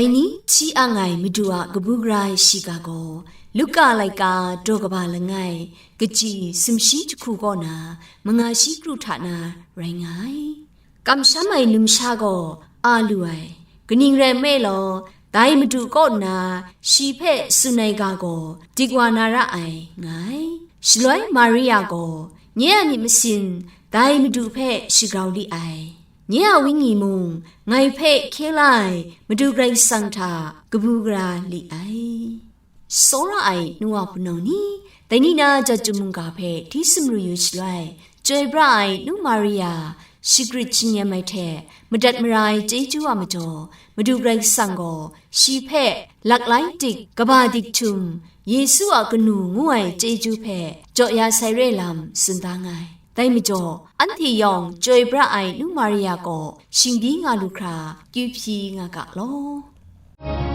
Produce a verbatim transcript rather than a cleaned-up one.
Dai ni hti ang ai Madu a kabu gara ai shiga gaw, Luka laika daw kaba langai, kaji sumshi jahku kaw na, manga shi kru hta na rai nga ai. Kamsham ai numsha gaw a lu ai, kaning rai nme law, dai Madu kaw nna shi hpe tsun ai ga gaw dik wa na ra ai, nga ai. Shaloi Maria gaw, nye a myit masin dai Madu hpe shagrau li ai. Nye a wenyi mung ngai hpe hkye la ai Madu Karai Kasang hta kabu gara li ai. Tsawra ai nu wa hpunau ni, dai ni na jat chyum mungga hpe hti sumru yu shaloi, chyoi pra ai nu Maria, shagrit shingnyam ai hte madat mara ai chyeju a majaw, Madu Karai Kasang gaw shi hpe laklai dik, kaba dik htum, Yesu a kanu ngu ai chyeju hpe jaw ya sai re lam tsun da nga ai. Dai majaw, anhte yawng chyoi pra ai nu Maria kaw shingbyi nga lu hkra, kyu hpyi nga ga law.